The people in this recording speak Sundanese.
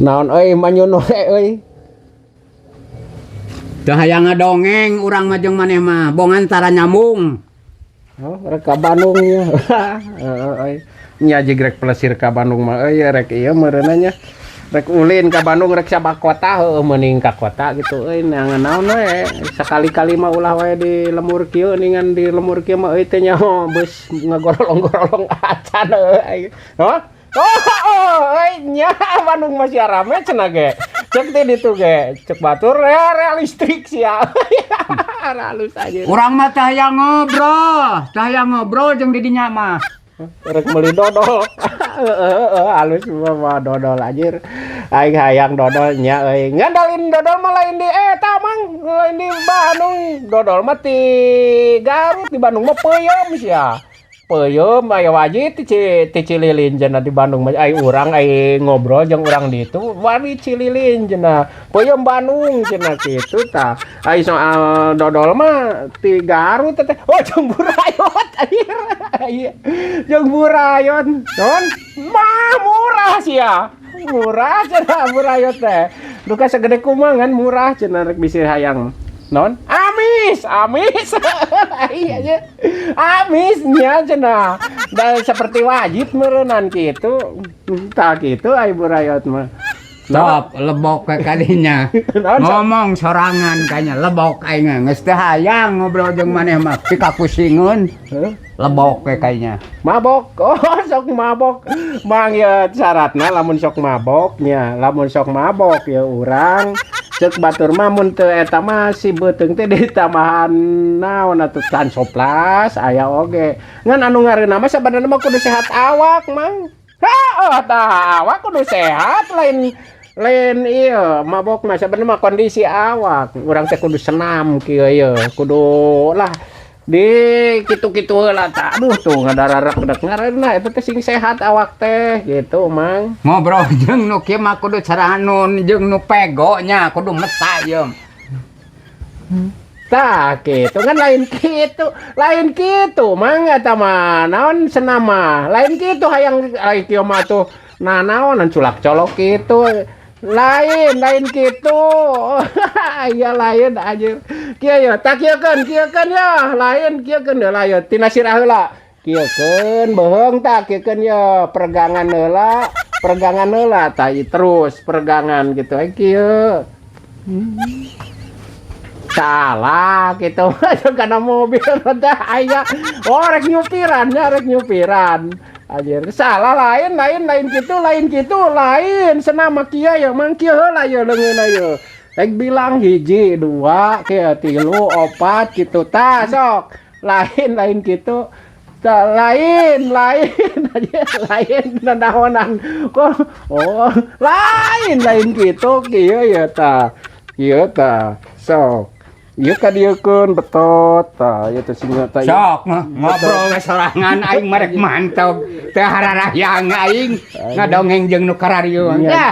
Naon euy manyun we euy. Teu hayang ngadongeng urang mah jeung maneh mah, bongan tara nyambung. Oh, rek ka Bandung nya. Heeh euy. Nya jeung rek plesir ka Bandung mah euy, rek ieu meureunna nya. Rek ulin ka Bandung, rek sabak kota, heueuh, mending ka kota gitu euy, neangan naon we. Sakali-kali mah ulah wae di lembur kieu, ningan di lembur kieu mah euy teh nyaho beus ngagorolong-gorolong acan euy. Hah? Oh, euy nya Bandung masih rame cenah ge. Cek teh ditu ge, cek batur ya listrik sia. Halus aja. Urang mah teu hayang ngobrol, teu hayang ngobrol jeung didinya mah. Rek meuli dodol. Heeh, halus mah dodol anjir. Aing hayang dodol nya euy. Ngandalin dodol mah lain di eta, Mang, lain di Bandung. Dodol mah ti Garut, di Bandung mah peuyeum sia. Peuyeum aya wajib ti Cililin cenah di Bandung mah. Ai urang ai ngobrol jeung urang ditu wani Cililin cenah. Peuyeum Bandung cenah kitu tah. Ai soal dodol mah ti Garut teh. Oh, jeung burayot anjir. Iya. Jeung burayot. Non? Mah murah sia. Murah cenah burayot teh. Duka segede kumaha ngan murah cenah, rek bisi hayang. Non? Amis, amis. Iya nya. Amis nya cenah. Dan seperti wajib meureunan kitu. Tah kitu ai burayot mah. Stop, lebok ke kadinya. Naon, sok? Ngomong sorangan kayaknya lebok aing mah. Geus teu hayang ngobrol jeung maneh mah. Pikapusingeun. Heuh? Lebok we kayaknya. Mabok. Oh, sok mabok. Mang ya syaratna lamun sok mabok nya, lamun sok mabok ya urang cek batur mah mun teu eta mah si beuteung teh ditambahan naon atuh, Hansoplas aya oge. Ngan anu ngareuna mah sabenerna mah kudu sehat awak, Mang. Heeh tah, awak kudu sehat, lain lain iya mabok mah sabenerna mah kondisi awak. Urang teh kudu senam kieu ye, kudu lah di kitu-kitu heula tah. Aduh, tuh ngadararak ngareuna eta teh sing sehat awak teh gitu, Mang. Ngobrol jeung nu kieu mah kudu carahanun jeung nu pego nya, kudu meta ieu. Tah gitu kan, lain kitu, lain kitu, Mang. Eta mah naon, senam mah lain kitu, hayang lain kieu mah tuh nah naonan culak colok kitu, lain lain kitu. Iya, lain anjir. Kieu ya tah, kieukeun, kieukeun ya, lain kieukeun heula ya, tina sirah heula, kieukeun beuheung tah, kieukeun ya, peregangan heula, peregangan heula tah, terus peregangan gitu eh kieu. Salah gitu karena mobil teh aya. Oh, rek nyupiran ya, rek nyupiran anjir. Salah, lain lain lain gitu, lain gitu, lain senam kieu ya, Mang. Kieu heula ya, leungeunna ye. Rek bilang hiji, dua, kieu, tilu, opat gitu tah. Sok lain lain gitu tah, lain lain aja, lain nanaonan kok. Oh, lain lain gitu, kieu ya tah, kieu tah. Sok ieu kadieukeun betot tah, ieu teh sing tah. Sok ngobrol we sorangan, aing mah rek mantog. Teu hararayang aing ngadongeng jeung nu kararieu. Iya. Ya.